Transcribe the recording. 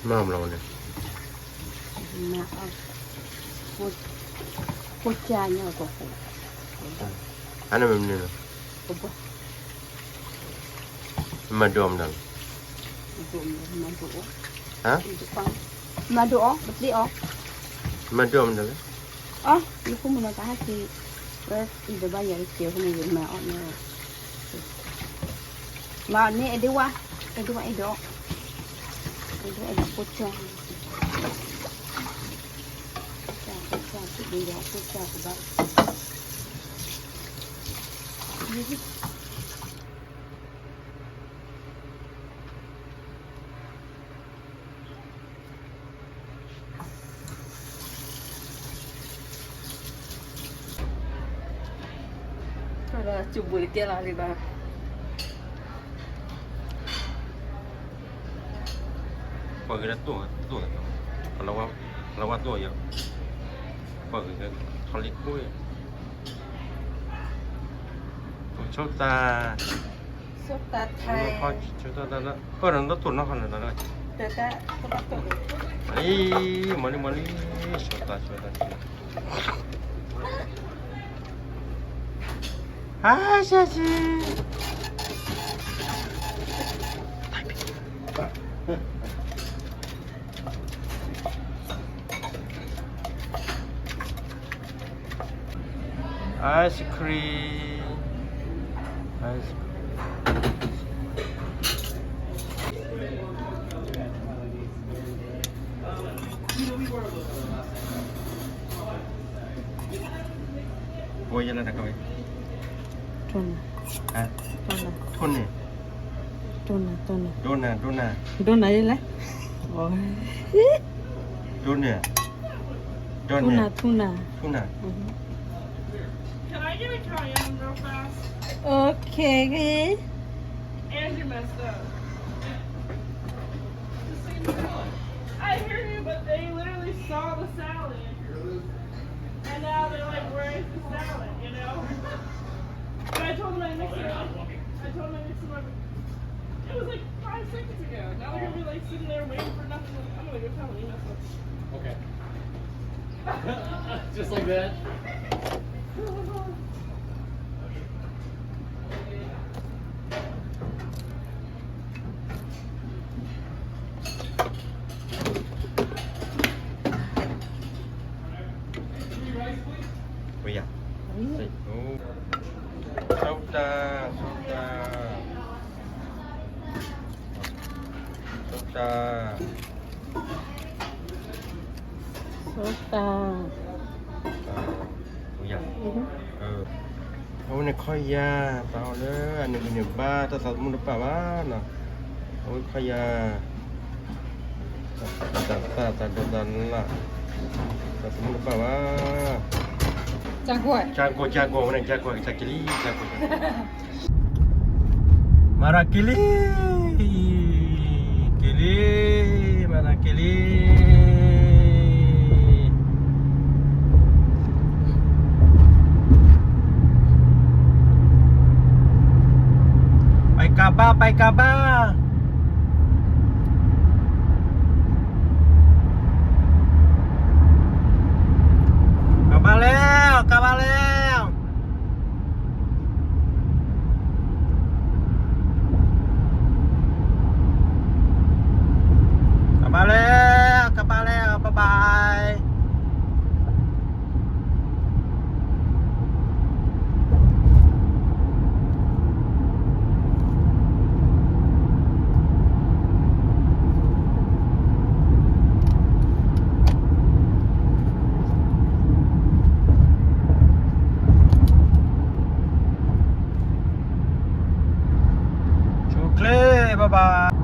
မၤမလီၤန့ၣ်, မၤအီၣ်, ဖိကၢ်ညါကပူၤ, အန့ၣ်မ့ၢ်မနုၤလဲၣ်, မၤဒိၣ်အီၤမနုၤလဲၣ်, မၤဒိၣ်အီၤ, ပသ့အီၤ, မၤဒိၣ်အီၤမနုၤလဲၣ်, အီၤ ယဖိမုၣ်လီၤတၢ်ဟဲက့ၤ, ဝဲအံၤဒီးဘၣ်ယၤက့ၤအဃိန့ၣ် ယမၤအီၣ်န့ၣ် မၤန့ၢ်အဲၣ်ဒိးဝါ, အဲၣ်ဒိးဝါအဲၣ်ဒိး, အဲၣ်ဒိးအဲၣ်ဒိးဖိကၢ်, ဖိကၢ်, ဖိကၢ်, ဖိကၢ်ကဘၣ် ဒီးစူးဘှံးတကဲလီၤလံဘၣ်, ပှၤဂ့ၤဒၣ်တိၢ်တိၢ်, လၢဝါတိၢ်ယီၤ, ပှၤဂ့ၤဒၣ်ထီလံခိၣ်, ဆိတၢ် ဆိတၢ်ထဲ, ဆိတၢ်လၢ အၢၣ် နတတိၢ်နီၢ်ခီန့ၣ်လီၤ, အံၤ မၤလံ မၤလံ, ဆိတၢ် ဆိတၢ် ဆိတၢ်, ဟါ ဆံးဆံး Ice cream. Ice cream. ဘိယဲလၢတၢ်ကဝဲ, ထိၣ်နၢ်, ထိၣ်နၢ်, ထိၣ်နၢ်, ဒိၣ်နၢ်, ဒိၣ်နၢ်, ဒိၣ်နၢ်, ဒိၣ်နၢ်, ဒိၣ်နၢ်ယဲလဲၣ်, ဒိၣ်နၢ်, ဒိၣ်နၢ်, ထိၣ်နၢ်, ထိၣ်နၢ်, ထိၣ်နၢ်. Can I get a Cayenne real fast? Okay. Andrew messed up. I hear you, but they literally saw the salad. And now they're like, "Where is the salad?" You know? But I told them I mixed it up. I told them I mixed them up. It was like five seconds ago. Now they're gonna be like sitting there waiting for nothing. I'm gonna go tell them. Okay. Just like that. Soda, soda, soda. ဆိတၢ်, အဝဲန့ၣ်ခီၣ်ယၤ, တၢ်အီၣ်လၢအန့ၣ်န့ၣ်ဘၣ် တၢ်သးသမူတပာ်ဘၣ်နီၤ, အဝဲခီၣ်ယၤ, တၢ်သးတၢ်ဒိးတၢ်လၢ်, တၢ်သးသမူတပာ်ဘၣ်, ကၢ်ကိၢ် ကၢ်ကိၢ် ဝဲန့ၣ် ကၢ်ကိၢ် ကၢ်ကလံ, ကၢ်ကိၢ် မၤတၢ်က့ၤလံ, က့ၤလံ, မၤတၢ်က့ၤလံ. ပၢ်ကဘၣ်, ပၢ်ကဘၣ်. ကဘၣ်လဲၣ်, ကဘၣ်လဲၣ်. ကဘၣ်လဲၣ်, ကဘၣ်လဲၣ်, bye bye. ဆိၣ်ချ့, bye bye.